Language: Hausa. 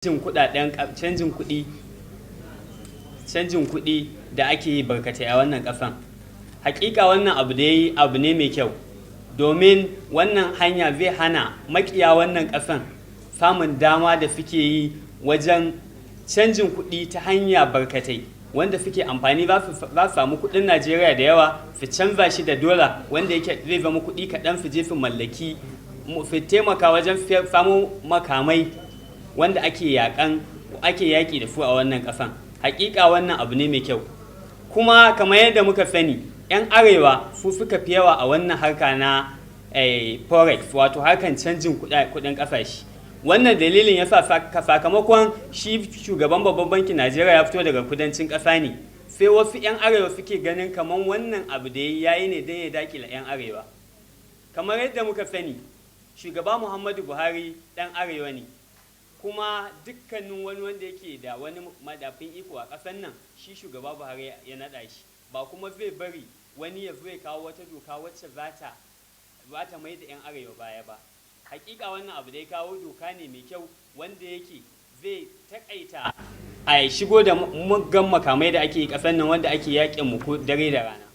Kudaden canjin kuɗi da ake yi barkatai a wannan ƙasan. Hakika wannan abu da ya yi abu ne mai kyau, domin wannan hanya zai hana makiya wannan ƙasan samun dama da suke yi wajen canjin kuɗi ta hanya barkatai, wanda suke amfani za su samu kuɗin Najeriya da yawa su canza shi da dola, wanda yake zai zama kuɗi kaɗan, su je su mallaki, su taimaka wajen samun makamai wanda ake yaƙi da su a wannan ƙasan. Hakika wannan abu ne mai kyau. Kuma kamar yadda muka sani, 'yan arewa su suka fi yawa a wannan harka na forex, wato harkan canjin kuɗin ƙasashe. Wannan dalilin ya sa, sakamakon shi shugaban Babban Bankin Najeriya ya fito daga kudancin ƙasa ne, sai wasu 'yan arewa suke ganin kamar wannan abu da ya yi ne don ya dakila 'yan arewa. Kamar yadda muka sani, Shugaba Muhammadu Buhari ɗan arewa ne, kuma dukkanin wani wanda yake da wani madafin iko a ƙasar nan, shi Shugaba Buhari ya naɗa shi. Ba kuma zai bari wani ya zo ya kawo wata doka wacce za ta mai da 'yan arewa baya ba. Hakika wannan abu da ya kawo doka ne mai kyau, wanda yake zai takaita a shigo da muggan makamai da ake yi ƙasar nan, wanda ake yakin mu ko dare da rana.